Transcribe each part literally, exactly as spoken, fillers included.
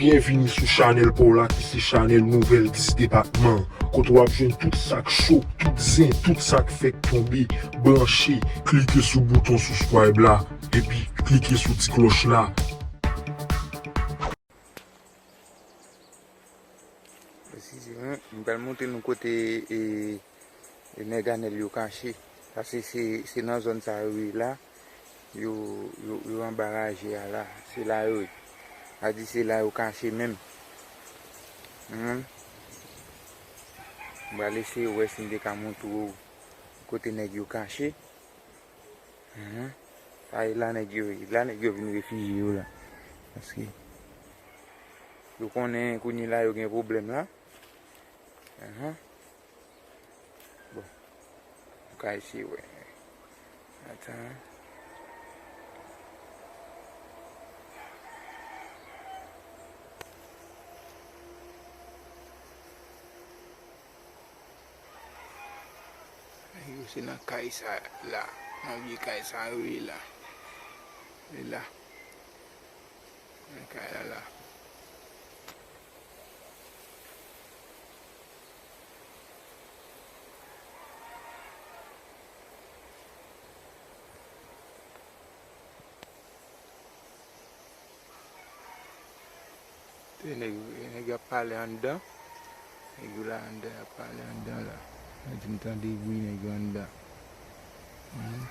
Byenvini sou chanèl pa w la ki se chanèl Nouvèl dis Depatman, kote w ap jwenn tout sa k cho, tout zen, tout sa k fèk tonbe, branche. Klike sou bouton subscribe la, epi klike sou ti klòch la. Presizeman, m pral montre nou kote, e, e nèg anèl yo kache. Paske se, se nan zòn sa yo ye la, yo, yo, yo anba raje a la. Se la yo ye. A di se la yo kache menm. Hmm. M pral eseye wè si m te ka montre w kote nèg yo kache. Mhm. Sa e la nèg yo ye. La nèg yo vin refijye yo la. Paske yo konnen kounye la yo gen pwoblèm la. Mhm. Bon. Nou ka eseye wè. Atan. Yo se nan kay sa la, nan vye kay sa yo ye la. E la. Nan kay la la. Te nèg, nèg yo ap pale anndan. Nèg yo la anndan, y ap pale anndan la. Mwen di m tande bri nèg yo anndan. Mhm.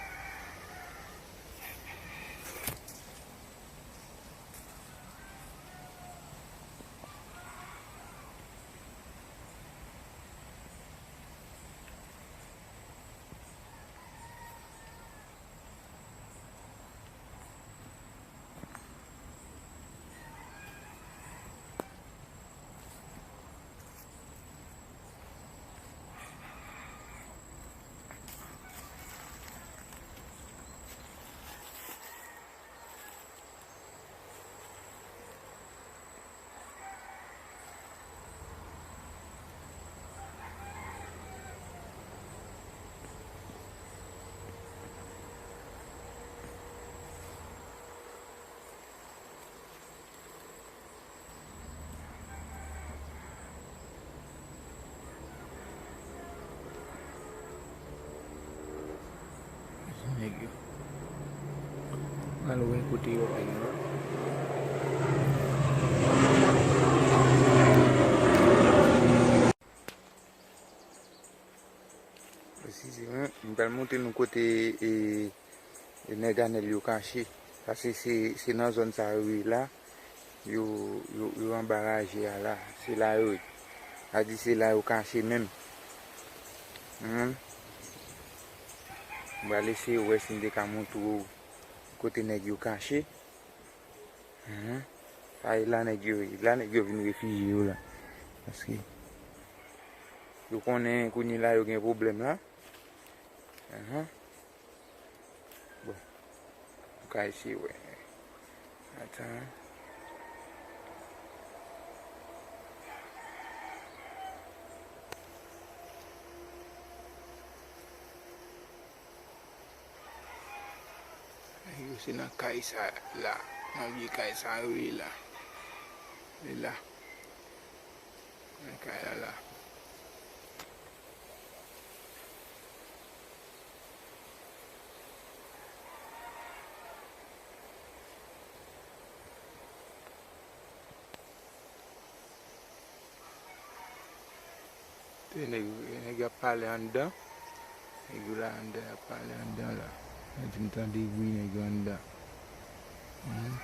Nèg yo. Al wè kote yo al la. Presizeman, m pral montre nou kote, e, e nèg anèl yo kache. Paske se, se nan zòn sa yo ye la. Yo, yo, yo anba raje a la. Se la yo ye. A di se la yo kache menm. Hmm. M pral eseye wè si m te ka montre w kote nèg yo kache. Mhm. Sa e la nèg yo ye. La nèg yo vin refijye yo la. Paske yo konnen kounye la yo gen pwoblèm la. Mhm. Bon. Nou ka eseye wè. Atan. Yo se nan kay sa la, nan vye kay sa yo ye la. E la. Nan kay la la. Te nèg, nèg yo ap pale anndan. Nèg yo la anndan, y ap pale anndan la. Mwen di m tande bri nèg yo anndan. Mhm.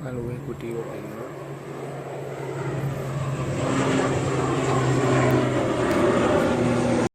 Al wè kote yo gen yo.